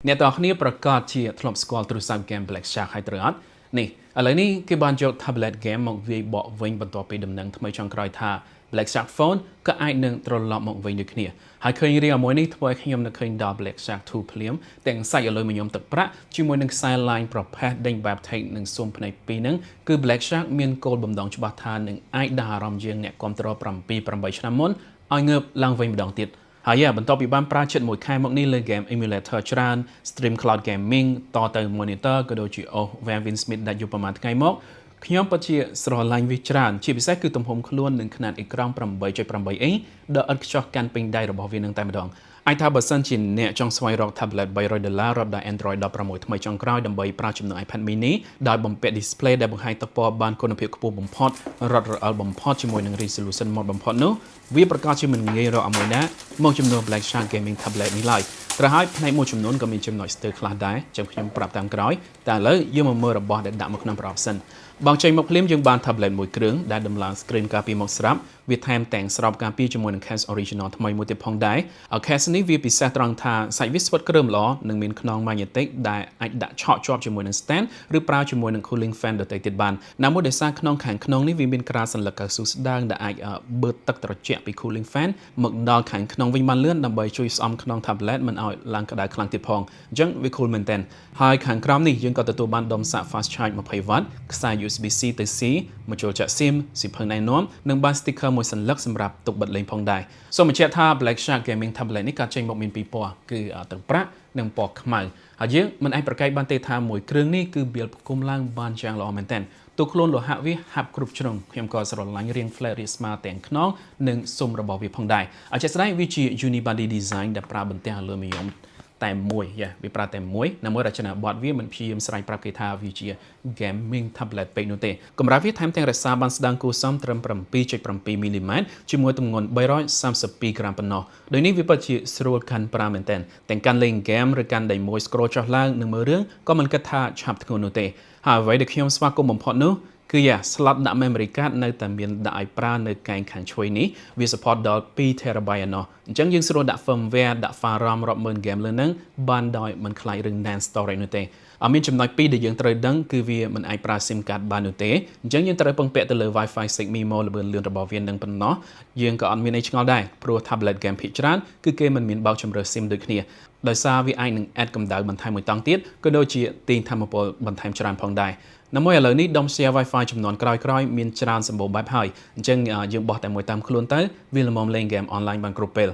អ្នកទាំងអស់គ្នាប្រាកដជាធ្លាប់ស្គាល់ទូរស័ព្ទ game Black Shark ហើយត្រូវអត់នេះឥឡូវនេះគេបានយក tablet game មកវាយបកវិញបន្ទាប់ពីដំណឹងថ្មីចុងក្រោយថា Black Shark Phone ក៏អាចនឹងត្រឡប់មកវិញដូចគ្នាហើយឃើញរឿងមួយនេះធ្វើឲ្យខ្ញុំនឹកឃើញដល់ Black Shark 2ភ្លាមទាំងសាច់ឲ្យលុយមកខ្ញុំទឹកប្រាក់ជាមួយនឹងខ្សែ line ប្រផេះដេញបែប tech និងស៊ុំភ្នែកពីរហ្នឹងគឺ Black Shark មានគោលបំណងច្បាស់ថានឹងអាចដាស់អារម្មណ៍យើងអ្នកគ្រប់គ្រង7 8ឆ្នាំមុនឲ្យងើបឡើងវិញម្ដងទៀតហើយបន្ទាប់ពីបានប្រើចិត្តមួយខែមកនេះលើ game emulator ច្រើន stream cloud gaming តទៅ monitor ក៏ដូចជាអូស Gavin Smith ដែលយូរប្រហែលថ្ងៃមកខ្ញុំពិតជាស្រឡាញ់វាច្រើនជាពិសេសគឺទំហំខ្លួននិងខ្នាតអេក្រង់8.8អ៊ីងដ៏ឥតខ្ចោះកាន់ពេញដៃរបស់វានឹងតែម្ដងអាចថាបើសិនជាអ្នកចង់ស្វែងរក tablet 300ដុល្លាររាប់ដល់ Android 16ថ្មីចុងក្រោយដើម្បីប្រើជំនួស iPad mini ដោយបំពាក់ display ដែលបង្ហាញទឹកពណ៌បានគុណភាពខ្ពស់បំផុតរត់រអិលបំផុតជាមួយនឹង resolution ម៉ត់បំផុតនោះវាប្រាកដជាមិនងាយរកឲ្យមួយណាមកជំនួស Black Shark Gaming Tablet នេះឡើយត្រូវហើយផ្នែកមួយចំនួនក៏មានចំណុចស្ទើរខ្លះដែរចាំខ្ញុំប្រាប់តាមក្រោយតែឥឡូវយើងមកមើលរបស់ដែលដាក់មកក្នុងប្រអប់សិនបងចេញមកភ្លាមយើងបាន tablet មួយគ្រឿងដែលដំឡើង screen ការពារមកស្រាប់វាថែមទាំងស្រោបការពារជាមួយនឹង case original ថ្មីមួយទៀតផងដែរ case នេះវាពិសេសត្រង់ថាសាច់វាស្វិតគ្រើមល្អនិងមានខ្នង magnetic ដែលអាចដាក់ឆក់ជាប់ជាមួយនឹង stand ឬប្រើជាមួយនឹង cooling fan ដទៃទៀតបានណាមួយដោយសារក្នុងខាងក្នុងនេះវាមានក្រាលសន្លឹកកៅស៊ូស្ដើងដែលអាចបឺតទឹកត្រជាក់ពី cooling fan មកដល់ខាងក្នុងវិញបានលឿនដើម្បីជួយស្អំក្នុង tablet មិនឲ្យឡើងក្តៅខ្លាំងទៀតផងអញ្ចឹងវា cool មែនទែនហើយខាងក្រោមនេះយើងក៏ទទួលបានដុំសាក fast charge 20 W ខ្សែ USB-C ទៅ C មកចូលចាក់ SIM សៀវភៅណែនាំនិងបាន sticker មួយសន្លឹកសម្រាប់ទុកបិទលេងផងដែរសូមបញ្ជាក់ថា Black Shark Gaming Tablet នេះក៏ចេញមកមានពីរពណ៌គឺទឹកប្រាក់និងពណ៌ខ្មៅហើយយើងមិនអាចប្រកែកបានទេថាមួយគ្រឿងនេះគឺបៀលផ្គុំឡើងបានយ៉ាងល្អមែនទែនទូខ្លួនលោហៈវាហាប់គ្រប់ជ្រុងខ្ញុំក៏ស្រឡាញ់រាង flat រាបស្មើទាំងខ្នងនិងស៊ុមរបស់វាផងដែរអជាក់ស្ដែងវាជា unibody design ដែលប្រើបន្ទះអាលូមីញ៉ុមតែមួយយ៉ាវាប្រើតែមួយណាមួយរចនាប័ទ្មវាមិនព្យាយាមស្រែកប្រាប់គេថាវាជា gaming tablet ពេកនោះទេកម្រាស់វាថែមទាំងរក្សាបានស្ដើងគួរសមត្រឹម7.7មីលីម៉ែត្រជាមួយទម្ងន់332ក្រាមប៉ុណ្ណោះដោយនេះវាពិតជាស្រួលកាន់ប្រើមែនទែនទាំងកាន់លេង game ឬកាន់ដៃមួយ scroll ចុះឡើងនិងមើលរឿងក៏មិនគិតថាឆាប់ធ្ងន់នោះទេហើយអ្វីដែលខ្ញុំស្វាគមន៍បំផុតនោះគឺយ៉ា slot ដាក់ memory card នៅតែមានដាក់ឲ្យប្រើនៅកែងខាងឆ្វេងនេះវា support ដល់2 TB ឯណោះអញ្ចឹងយើងស្រួលដាក់ firmware ដាក់ file ROM រាប់ម៉ឺន game លើហ្នឹងបានដោយមិនខ្លាចរឿង NAND storage នោះទេអត់មានចំណុចពីរដែលយើងត្រូវដឹងគឺវាមិនអាចប្រើ SIM card បាននោះទេអញ្ចឹងយើងត្រូវពឹងពាក់ទៅលើ Wi-Fi 6 MIMO ល្បឿនលឿនរបស់វានឹងប៉ុណ្ណោះយើងក៏អត់មានអីឆ្ងល់ដែរព្រោះ tablet game ភាគច្រើនគឺគេមិនមានបើកជម្រើស SIM ដូចគ្នាដោយសារវាអាចនឹង add កម្ដៅបន្ថែមមួយតង់ទៀតក៏ដូចជាទាញថាមពលបន្ថែមច្រើនផងដែរណាមួយឥឡូវនេះដុំ share Wi-Fi ចំនួនក្រោយៗមានច្រើនសម្បូរបែបហើយអញ្ចឹងយើងបោះតែមួយតាមខ្លួនទៅវាល្មមលេង game online បានគ្រប់ពេល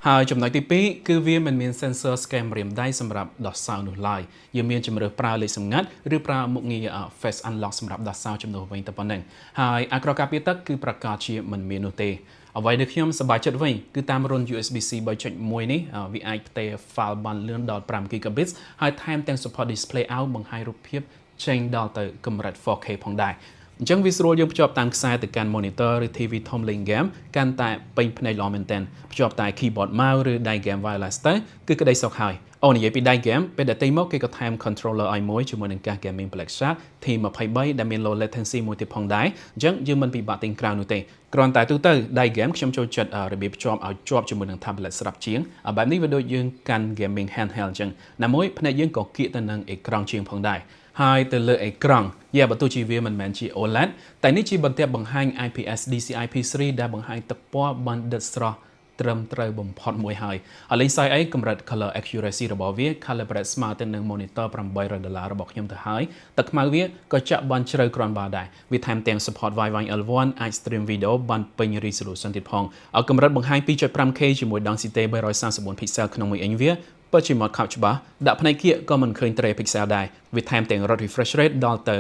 ហើយចំណុចទី2គឺវាមិនមាន sensor scan ម្រាមដៃសម្រាប់ដោះសោនោះឡើយយើងមានជម្រើសប្រើលេខសម្ងាត់ឬប្រើមុខងារ face unlock សម្រាប់ដោះសោជំនួសវិញតែប៉ុណ្ណឹងហើយអាក្រការពារទឹកគឺប្រាកដជាមិនមាននោះទេអ្វីដែលខ្ញុំសប្បាយចិត្តវិញគឺតាមរន្ធ USB-C 3.1នេះវាអាចផ្ទេរ file បានលឿនដល់5 GB ហើយថែមទាំង support display out បង្ហាញរូបភាពចេញដល់ទៅកម្រិត 4K ផងដែរអញ្ចឹងវាស្រួលយើងភ្ជាប់តាមខ្សែទៅកាន់ monitor ឬ TV ធំលេង game កាន់តែពេញភ្នែកល្អមែនទែនភ្ជាប់តែ keyboard mouse ឬដៃ game wireless ទៅគឺក្តីសុខហើយអូនិយាយពីដៃ game ពេលដែលទិញមកគេក៏ថែម controller ឲ្យមួយជាមួយនឹងកាស gaming Black Shark T23 ដែលមាន low latency មួយទៀតផងដែរអញ្ចឹងយើងមិនពិបាកទិញក្រៅនោះទេគ្រាន់តែទូទៅដៃ game ខ្ញុំចូលចិត្តរបៀបភ្ជាប់ឲ្យជាប់ជាមួយនឹង tablet ស្រាប់ជាងបែបនេះវាដូចយើងកាន់ gaming handheld អញ្ចឹងណាមួយភ្នែកយើងក៏គៀកទៅនឹងអេក្រង់ជាងផងដែរហើយទៅលើអេក្រង់យ៉ាបើទោះជាវាមិនមែនជា OLED តែនេះជាបន្ទាប់បង្ហាញ IPS DCI P3 ដែលបង្ហាញទឹកពណ៌បានដិតស្រស់ត្រឹមត្រូវបំផុតមួយហើយហើយលេងសើចអីកម្រិត color accuracy របស់វា calibrate ស្មើទៅនឹង monitor 800ដុល្លាររបស់ខ្ញុំទៅហើយទឹកខ្មៅវាក៏ចាក់បានជ្រៅគ្រាន់បើដែរវាថែមទាំង support Widevine L1 អាច stream video បានពេញ resolution ទៀតផងឲ្យកម្រិតបង្ហាញ 2.5K ជាមួយ density 334 pixel ក្នុងមួយអ៊ីញវាពិតជាមកខាប់ច្បាស់ដាក់ផ្នែកគៀកក៏មិនឃើញត្រេ pixel ដែរវាថែមទាំងរត់ refresh rate ដល់ទៅ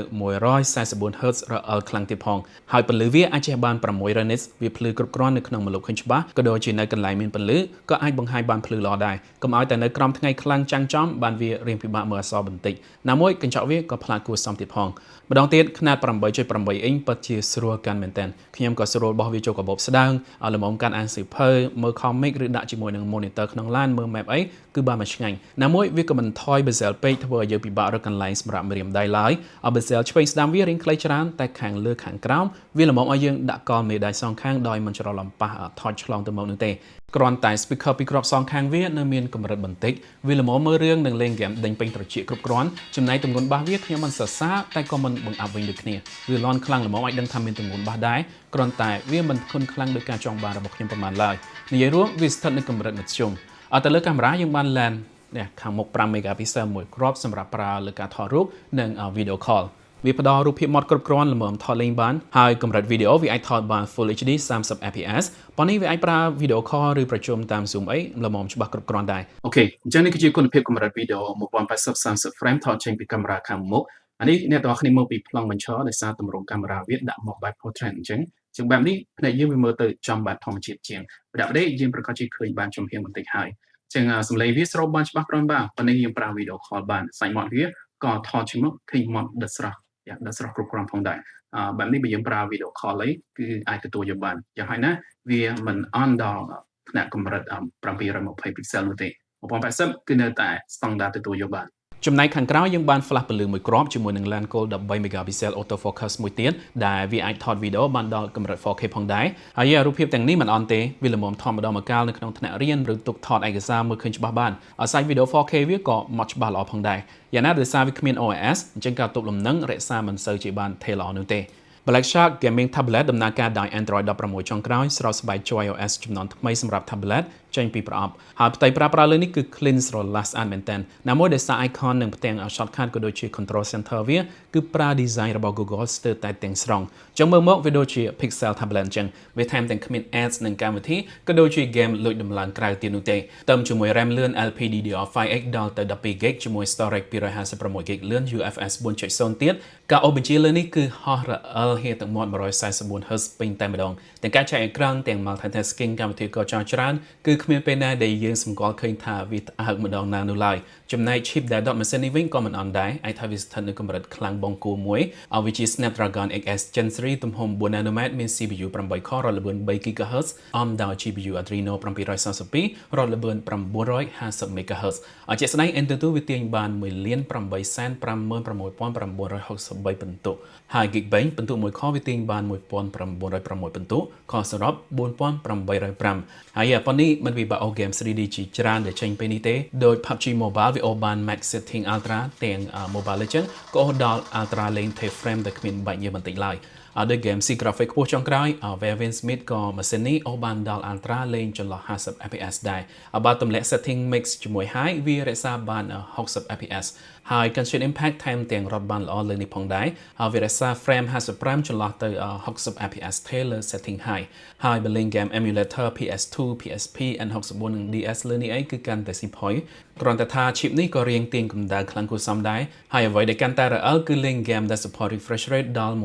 144 Hz រអិលខ្លាំងទៀតផងហើយពន្លឺវាអាចជះបាន600 nits វាភ្លឺគ្រប់គ្រាន់នៅក្នុងម្លប់ឃើញច្បាស់ក៏ដូចជានៅកន្លែងមានពន្លឺក៏អាចបង្ហាញបានភ្លឺល្អដែរកុំឲ្យតែនៅក្រោមថ្ងៃខ្លាំងចាំងចំបានវារៀងពិបាកមើលអក្សរបន្តិចណាមួយកញ្ចក់វាក៏ផ្លាតគួរសមទៀតផងម្ដងទៀតខ្នាត8.8អ៊ីញពិតជាស្រួលកាន់មែនទែនខ្ញុំក៏ស្រួលបោះវាចូលកាបូបស្ដើងឲ្យល្មមកាន់អានសៀវភៅមើល comic ឬដាក់ជាមួយនឹង monitor ក្នុងឡានមើល map អីគឺបានមែន មកឆ្ងាញ់ណាមួយវាក៏មិនថយ bezel ពេកធ្វើឲ្យយើងពិបាករកកន្លែងសម្រាប់ម្រាមដៃឡើយឲ្យ bezel ឆ្វេងស្ដាំវារាងខ្លីច្រើនតែខាងលើខាងក្រោមវាល្មមឲ្យយើងដាក់កលមេដៃសងខាងដោយមិនច្រឡំប៉ះថតឆ្លងទៅមកនោះទេគ្រាន់តែ speaker ពីរគ្រាប់សងខាងវានៅមានកម្រិតបន្តិចវាល្មមមើលរឿងនិងលេងហ្គេមដេញពេញត្រចៀកគ្រប់គ្រាន់ចំណែកទម្ងន់បាសវាខ្ញុំមិនសរសើរតែក៏មិនបង្អាប់វិញដូចគ្នាវាលាន់ខ្លាំងល្មមអាចដឹងថាមានទម្ងន់បាសដែរគ្រាន់តែវាមិនធន់ខ្លាំងដោយការចង់បានរបស់ខ្ញុំប៉ុន្មានឡើយនិយាយរួមវាស្ថិតនៅកម្រិតមធ្យមអត់ទៅលើកាមេរ៉ាយើងបាន lens នេះខាងមុខ5 megapixel មួយគ្រាប់សម្រាប់ប្រើលើការថតរូបនិង video call វាផ្ដល់រូបភាពម៉ត់គ្រប់គ្រាន់ល្មមថតលេងបានហើយកម្រិតវីដេអូវាអាចថតបាន Full HD 30 fps ប៉ុន្នេះវាអាចប្រើ video call ឬប្រជុំតាម Zoom អីល្មមច្បាស់គ្រប់គ្រាន់ដែរ OK អញ្ចឹងនេះគឺជាគុណភាពកម្រិតវីដេអូ1080 30 frame ថតចេញពីកាមេរ៉ាខាងមុខអានេះអ្នកទាំងអស់គ្នាមើលពីប្លង់បញ្ឈរដោយសារទម្រង់កាមេរ៉ាវាដាក់មកបែប portrait អញ្ចឹងជាងបែបនេះភ្នែកយើងវាមើលទៅចំបែបធម្មជាតិជាងប្រដាប់នេះយើងប្រកាសជាឃើញបានចំហៀងបន្តិចហើយចឹងសំឡេងវាស្រូបបានច្បាស់គ្រាន់បើប៉ុន្តែយើងប្រើ video call បានសាច់មាត់វាក៏ថតជាមកឃើញមាត់ដិតស្រស់យ៉ាងដិតស្រស់គ្រប់គ្រាន់ផងដែរអឺបែបនេះបើយើងប្រើ video call អីគឺអាចទទួលយកបានយ៉ាងហោចណាស់វាមិនអន់ដល់ថ្នាក់កម្រិត720 pixel នោះទេ1080គឺនៅតែស្តង់ដារទទួលយកបានចំណែកខាងក្រោយយើងបាន flash ពន្លឺមួយគ្រាប់ជាមួយនឹង lens គោល13 megapixel auto focus មួយទៀតដែលវាអាចថតវីដេអូបានដល់កម្រិត 4K ផងដែរហើយរូបភាពទាំងនេះមិនអន់ទេវាល្មមថតម្ដងម្កាលនៅក្នុងថ្នាក់រៀនឬទុកថតឯកសារមើលឃើញច្បាស់បានអាសាច់វីដេអូ 4K វាក៏មកច្បាស់ល្អផងដែរយ៉ាងណាដោយសារវាគ្មាន OIS អញ្ចឹងការទប់លំនឹងរក្សាមិនសូវជាបានថេល្អនោះទេ Black Shark Gaming Tablet ដំណើរការដោយ Android 16ចុងក្រោយស្របស្បែក Joy OS ចំនួនថ្មីសម្រាប់ tablet ចេញពីប្រអប់ហើយផ្ទៃប្រើប្រាស់លើនេះគឺ clean ស្រឡះស្អាតមែនទែនណាមួយដោយសារ icon និងផ្ទាំង shortcut ក៏ដូចជា control center វាគឺប្រើ design របស់ Google ស្ទើរតែទាំងស្រុងអញ្ចឹងមើលមកវាដូចជា Pixel tablet អញ្ចឹងវាថែមទាំងគ្មាន ads និងកម្មវិធីក៏ដូចជា game លួចដំឡើងក្រៅទៀតនោះទេតឹមជាមួយ RAM លឿន LPDDR5X ដល់ទៅ 12 GB ជាមួយ storage 256 GB លឿន UFS 4.0ទៀតការអូសបញ្ជាលើនេះគឺហោះរអិលហៀទឹកមាត់ 144 Hz ពេញតែម្ដងទាំងការចែកអេក្រង់ទាំង multitasking កម្មវិធីក៏ចង់ច្រើនគឺគ្មានពេលណាដែលយើងសម្គាល់ឃើញថាវាផ្អើកម្ដងណានោះឡើយចំណែក chip ដែលដុតម៉ាស៊ីននេះវិញក៏មិនអន់ដែរអាចថាវាស្ថិតនៅកម្រិតខ្លាំងបង្គួរមួយឲ្យវាជា Snapdragon XS Gen 3ទំហំ4 nanometer មាន CPU 8 core រត់ល្បឿន3 GHz អមដោយ GPU Adreno 732រត់ល្បឿន950 MHz អជាក់ស្ដែង AnTuTu វាទាញបាន1,856,963ពិន្ទុហើយ Geekbench ពិន្ទុមួយខវាទាញបាន1906ពិន្ទុខសរុប4805ហើយប៉ុននេះមិនវិបាកអូ game 3D ជាច្រើនដែលចេញពេលនេះទេដោយ PUBG Mobile វាអូបាន Max Setting Ultra ទាំង Mobile Legends ក៏អូដល់ Ultra លេង ថេ frame ដែលគ្មានបាច់ញើបន្តិចឡើយដោយ game C graphic ខ្ពស់ចុងក្រោយ Vevin Smith ក៏ម៉ាស៊ីននេះអូបានដល់ Ultra លេងចន្លោះ50 fps ដែរបើទម្លាក់ setting mix ជាមួយ high វារក្សាបាន60 fps ហើយ Genshin Impact ថែមទាំងរត់បានល្អលើនេះផងដែរហើយវារក្សា frame 55ចន្លោះទៅ60 fps ទេលើ setting high ហើយបើលេង game emulator PS2 PSP N64 និង DS លើនេះអីគឺកាន់តែស៊ីផុយគ្រាន់តែថា chip នេះក៏រៀងទាញកម្ដៅខ្លាំងគួរសមដែរហើយអ្វីដែលកាន់តែរអិលគឺលេង game ដែល support refresh rate ដល់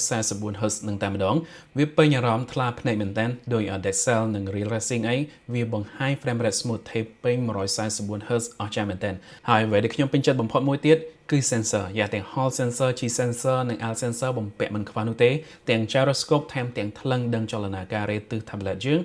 144 Hz នឹងតែម្ដងវាពេញអារម្មណ៍ថ្លាភ្នែកមែនទែនដោយ Dead Cell និង Real Racing អីវាបង្ហាញ frame rate smooth ថេពេញ 144 Hz អស្ចារ្យមែនទែនហើយអ្វីដែលខ្ញុំពេញចិត្តបំផុតមួយទៀតគឺ sensor យ៉ាទាំង Hall sensor, G sensor និង L sensor បំពាក់មិនខ្វះនោះទេទាំង gyroscope ថែមទាំងថ្លឹងដឹងចលនាការរេទិស tablet យើង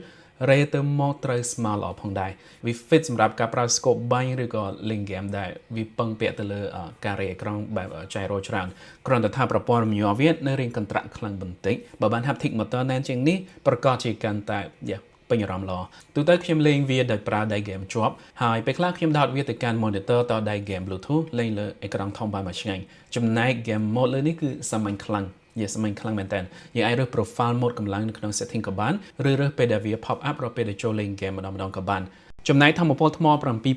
រេទៅមកត្រូវស្មើល្អផងដែរវា fit សម្រាប់ការប្រើ scope បាញ់ឬក៏លេង game ដែលវាពឹងពាក់ទៅលើការរេអេក្រង់បែប gyro ច្រើនគ្រាន់តែថាប្រព័ន្ធរំញ័រវានៅរៀងកន្ត្រាក់ខ្លាំងបន្តិចបើបាន haptic motor ណែនជាងនេះប្រកាសជាកាន់តែយ៉ាពេញអារម្មណ៍ល្អទូទៅខ្ញុំលេងវាដោយប្រើដៃ game ជាប់ហើយពេលខ្លះខ្ញុំដោតវាទៅកាន់ monitor តដៃ game Bluetooth លេងលើអេក្រង់ធំបានមួយឆ្ងាញ់ចំណែក game mode លើនេះគឺសាមញ្ញខ្លាំងយេសាមញ្ញខ្លាំងមែនតើយើងអាចរើស profile mode កម្លាំងនៅក្នុង setting ក៏បានឬរើសពេលដែលវា pop up រាល់ពេលដែលចូលលេង game ម្ដងម្ដងក៏បានចំណែកធម្មពលថ្ម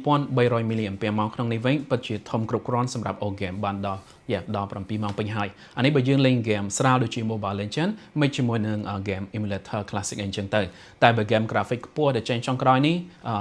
7300 mAh ក្នុងនេះវិញពិតជាធំគ្រប់គ្រាន់សម្រាប់ អូ game បានដល់យ៉ាដល់7ម៉ោងពេញហើយអានេះបើយើងលេង game ស្រាលដូចជា Mobile Legends មិនជាមួយនឹង game emulator classic អីចឹងទៅតែបើ game graphic ខ្ពស់ដែលចេញចុងក្រោយនេះអឺ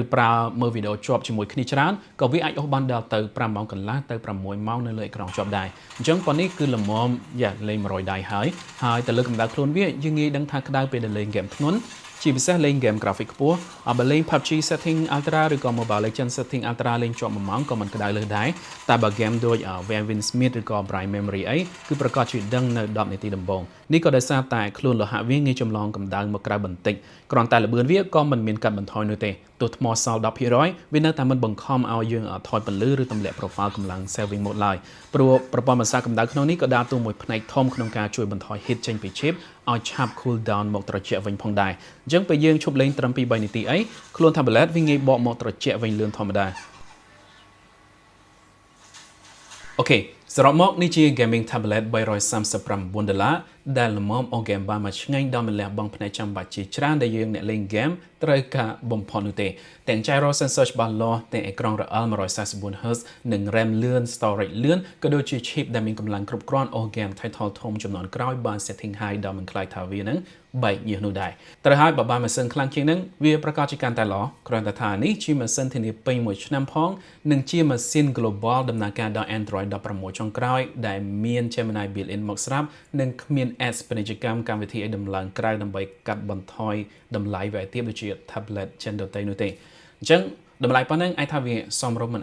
ឬប្រើមើលវីដេអូជាប់ជាមួយគ្នាច្រើនក៏វាអាចអូសបានដល់ទៅ5ម៉ោងកន្លះទៅ6ម៉ោងនៅលើអេក្រង់ជាប់ដែរអញ្ចឹងប៉ុននេះគឺល្មមយ៉ាលេង100ដៃហើយហើយទៅលើកម្ដៅខ្លួនវាយើងងាយដឹងថាក្ដៅពេលដែលលេងហ្គេមធ្ងន់ ជាពិសេសលេង game graphic ខ្ពស់បើលេង PUBG setting Ultra ឬក៏ Mobile Legends setting Ultra លេងជាប់1ម៉ោងក៏មិនក្តៅលើសដែរតែបើ game ដូច Where Smith ឬក៏ Bright Memory អីគឺប្រកាសជាដឹងនៅ10នាទីដំបូងនេះក៏ដោយសារតែខ្លួនលោហៈវាងាយចម្លងកម្ដៅមកក្រៅបន្តិចគ្រាន់តែល្បឿនវាក៏មិនមានកាត់បន្ថយនោះទេទោះថ្មសល់10%វានៅតែមិនបង្ខំឲ្យយើងថយពន្លឺឬទម្លាក់ profile កម្លាំង saving mode ឡើយព្រោះប្រព័ន្ធបន្សាកម្ដៅក្នុងនេះក៏ដើរតួមួយផ្នែកធំក្នុងការជួយបន្ថយ heat ចេញពី chip ឲ្យឆាប់ cool down មកត្រជាក់វិញផងដែរអញ្ចឹងពេលយើងឈប់លេងត្រឹម2 3នាទីអីខ្លួន tablet វាងាយបកមកត្រជាក់វិញលឿនធម្មតាOK សរុបមកនេះជា gaming tablet 339ដុល្លារដែលល្មមអូស game បានមកឆ្ងាញ់ដល់មិនលះបង់ផ្នែកចាំបាច់ជាច្រើនដែលយើងអ្នកលេង game ត្រូវការបំផុតនោះទេទាំង gyro sensor ច្បាស់លាស់ទាំងអេក្រង់រអិល 144 Hz និង RAM លឿន storage លឿនក៏ដូចជា chip ដែលមានកម្លាំងគ្រប់គ្រាន់អូស game title ធំចំនួនក្រោយបាន setting high ដល់មិនខ្លាចថាវានឹងបែកញើសនោះដែរត្រូវហើយបើបានម៉ាស៊ីនខ្លាំងជាងនឹងវាប្រកាសជាកាន់តែល្អគ្រាន់តែថានេះជាម៉ាស៊ីនធានាពេញមួយឆ្នាំផងនិងជាម៉ាស៊ីន global ដំណើរការដល់ Android 16ចុងក្រោយដែលមាន Gemini built-in មកស្រាប់និងគ្មាន ads ពាណិជ្ជកម្មកម្មវិធីឲ្យដំឡើងក្រៅដើម្បីកាត់បន្ថយតម្លៃវាឲ្យទាបដូចជា tablet ចិនដទៃនោះទេអញ្ចឹងតម្លៃប៉ុណ្ណឹងអាចថាវាសមរម្យមិន